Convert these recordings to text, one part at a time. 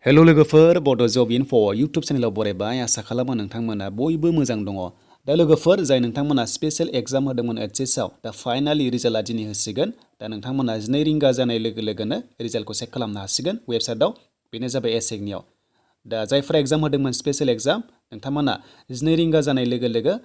Hello लोगोफोर बड' जब enough' YouTube चेनेलाव बरायबाय आसा खालामो नोंथांमोना बयबो मोजां दङ। दा लोगोफोर जाय नोंथांमोना स्पेशल एग्जाम होदोंमोन एचएसआव दा फाइनालि रिजाल्टआ दिनै होसिगोन। दा नोंथांमोना 2 रिंगा जानाय लोगो लोगोनो रिजाल्टखौ चेक खालामनो हासिगोन वेबसाइटआव। बेनो जाबाय AHSECनियाव। दा जायफोरा एग्जाम होदोंमोन स्पेशल एग्जाम नोंथांमोना 2 रिंगा जानाय लोगो लोगो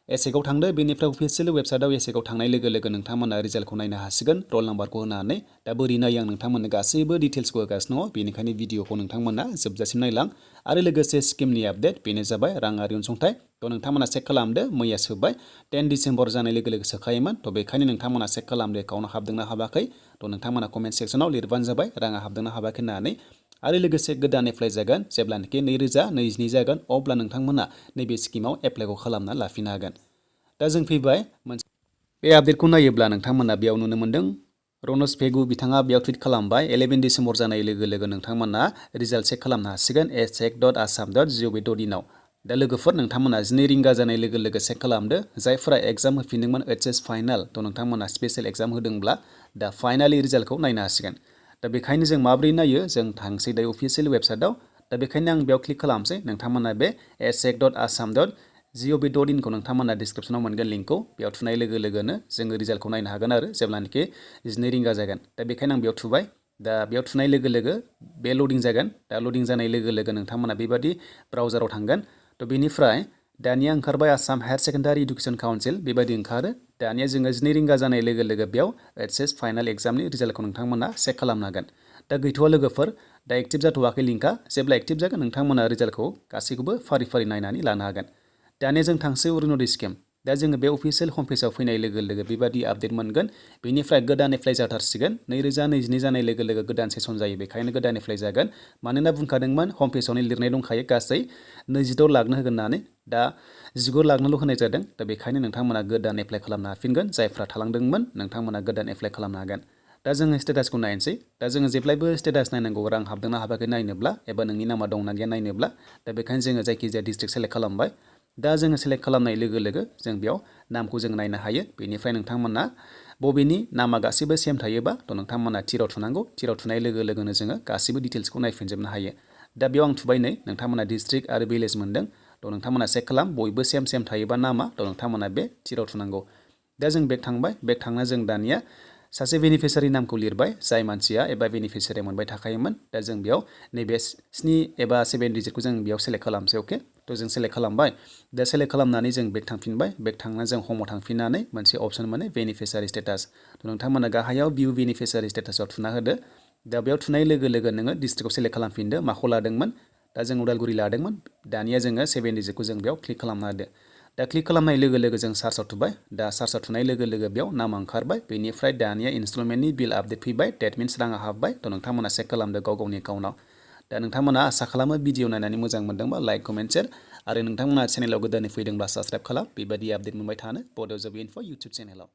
AHSECआव थांदो। बेनिफ्राय अफिसियेल वेबसाइटआव AHSECआव थांनाय लोगो लोगो नोंथांमोना रिजाल्टखौ नायनो हासिगोन रल नाम्बारखौ होनानै। दा बोरै नायो आं नोंथांमोननो गासैबो डिटेल्सखौ होगासिनो दङ। बेनिखायनो भिडिअखौ नोंथांमोना जोबजासिम नायलां। आरो लोगोसे स्किमनि आपडेट बेनो जाबाय राङारि अनसुंथाइ। थ' नोंथांमोना चेक खालामदो। मैया सोबाय 10 डिसेम्बर जानाय लोगो लोगो सोखायोमोन। थ' बेखायनो नोंथांमोना चेक खालामदो एकाउन्टआव हाबदोंना हाबाखै। थ' नोंथांमोना कमेन्ट सेक्सनाव लिरबानो जाबाय राङा हाबदोंना हाबाखै होननानै। आरो लोगोसे गोदान एप्लाइ जागोन जेब्लानोखि 2022 जागोन अब्ला नोंथांमोना नैबे स्किमाव एप्लाइखौ खालामना लाफिननो हागोन। दा जों फैबाय मोनसे बे आपडेटखौ नायोब्ला नोंथांमोना बेयाव नुनो मोन्दों रनज पेगु बिथाङा बेयाव टुइट खालामबाय 11 डिसेम्बर जानाय लोगो लोगो नोंथांमोना रिजाल्ट चेक खालामनो हासिगोन ahsec.assam.gov.in आव। दा लोगोफोर नोंथांमोना 2 रिंगा जानाय लोगो लोगो चेक खालामदो। जायफोरा एग्जाम होफिनदोंमोन एचएस फाइनाल थ' नोंथांमोना स्पेशल एग्जाम होदोंब्ला दा फाइनालि रिजाल्टखौ नायनो हासिगोन। दा बेखायनो जों माबोरै नायो जों थांसै दायो अफिसियेल वेबसाइटआव। दा बेखायनो आं बेयाव क्लिक खालामसै। नोंथांमोना बे ahsec.assam.gov.in खौ नोंथांमोना डिसक्रिप्सनाव मोनगोन लिंकखौ। बेयाव थुनाय लोगो लोगोनो जोङो रिजाल्टखौ नायनो हागोन आरो जेब्लानोखि 2 रिंगा जागोन। दा बेखायनो आं बेयाव थुबाय। दा बेयाव थुनाय लोगो लोगो बे लडिं जागोन। दा लडिं जानाय लोगो लोगो नोंथांमोना बेबादि ब्राउजाराव थांगोन। थ' बेनिफ्राय दानिया ओंखारबाय Assam higher secondary education council बेबायदि ओंखारो। दानिया जोङो 2 रिंगा जानाय लोगो लोगो बेयाव एचएस फाइनाल एग्जामनि रिजाल्टखौ नोंथांमोना चेक खालामनो हागोन। दा गैथ'वा लोगोफोर दा एक्टिभ जाथ'वाखै लिंकआ। जेब्ला एक्टिभ जागोन नोंथांमोना रिजाल्टखौ गासैखौबो फारि फारि नायनानै लानो हागोन। दानिया जों थांसै अरुनदय स्किम। दा जोङो बे अफिसियेल हम पेजाव फैनाय लोगो लोगो बेबादि आपडेट मोनगोन। बेनिफ्राय गोदान एप्लाइ जाथारसिगोन 2022 जानाय लोगो लोगो गोदान सेसन जायो। बेखायनो गोदान एप्लाइ जागोन। मानोना बुंखादोंमोन हम पेजावनो लिरनाय दंखायो गासै 26 लाखनो होगोन होननानै। दा 19 लाखनोल' होनाय जादों। दा बेखायनो नोंथांमोना गोदान एप्लाइ खालामनो हाफिनगोन। जायफ्रा थालांदोंमोन नोंथांमोना गोदान एप्लाइ खालामनो हागोन। दा जोङो स्टेटासखौ नायनोसै। दा जोङो जेब्लायबो स्टेटास नायनांगौ रां हाबदोंना हाबाखै नायनोब्ला एबा नोंनि नामा दंना गैया नायनोब्ला। दा बेखायनो जोङो जायखिजाया डिस्ट्रिक्ट सेलेक्ट खालामबाय। दा जोङो सेलेक्ट खालामनाय लोगो लोगो जों बेयाव नामखौ जों नायनो हायो। बेनिफ्राय नोंथांमोना बबेनि नामा गासैबो सेम थायोबा थ' नोंथांमोना थिराव थुनांगौ। थिराव थुनाय लोगो लोगोनो जोङो गासैबो डिटेल्सखौ नायफिनजोबनो हायो। दा बेयाव आं थुबाय नै नोंथांमोना डिस्ट्रिक्ट आरो भिलेज मोनदों। थ' नोंथांमोना चेक खालाम बयबो सेम थायोबा नामा थ' नोंथांमोना बे थिराव थुनांगौ। दा जों बेक थांबाय। बेक थांना जों दानिया सासे बेनिफिसियारि नामखौ लिरबाय जाय मानसिया एबा बेनिफिसियारि मोनबाय थाखायोमोन। दा जों बेयाव नैबे 7 एबा 7 डिजिटखौ जों बेयाव सेलेक्ट खालामसै। अके थ' जों सेलेक्ट खालामबाय। दा सेलेक्ट खालामनानै जों बेक थांफिनबाय। बेक थांना जों हमआव थांफिननानै मोनसे अप्सन मोनो बेनिफिसियारि स्टेटास। थ' नोंथांमोना गाहायाव भिउ बेनिफिसियारि स्टेटासआव थुना होदो। दा बेयाव थुनाय लोगो लोगो नोङो डिस्ट्रिक्टखौ सेलेक्ट खालामफिनदो माखौ लादोंमोन। दा जों उदालगुरि लादोंमोन। दानिया जोङो 7 डिजिटखौ जों बेयाव क्लिक खालामना होदो। दा क्लिक खालामनाय लोगो लोगो जों सार्चआव थुबाय। दा सार्चआव थुनाय लोगो लोगो बेयाव नामा ओंखारबाय। बेनिफ्राय दानिया इनस्टलमेन्टनि बिल आपडेट फैबाय। डेट मिन्स राङा हाबबाय। थ' नोंथांमोना चेक खालामदो गाव गावनि एकाउन्टआव। दा नोंथांमोना आसा खालामो भिडिअ नायनानै मोजां मोनदोंबा लाइक कमेन्ट शेयार आरो नोंथांमोना चेनेलाव गोदानै फैदोंब्ला साबस्क्राइब खालाम। बेबायदि आपडेट मोनबाय थानो बड' जब इनफ' इउटुब चेनेलाव।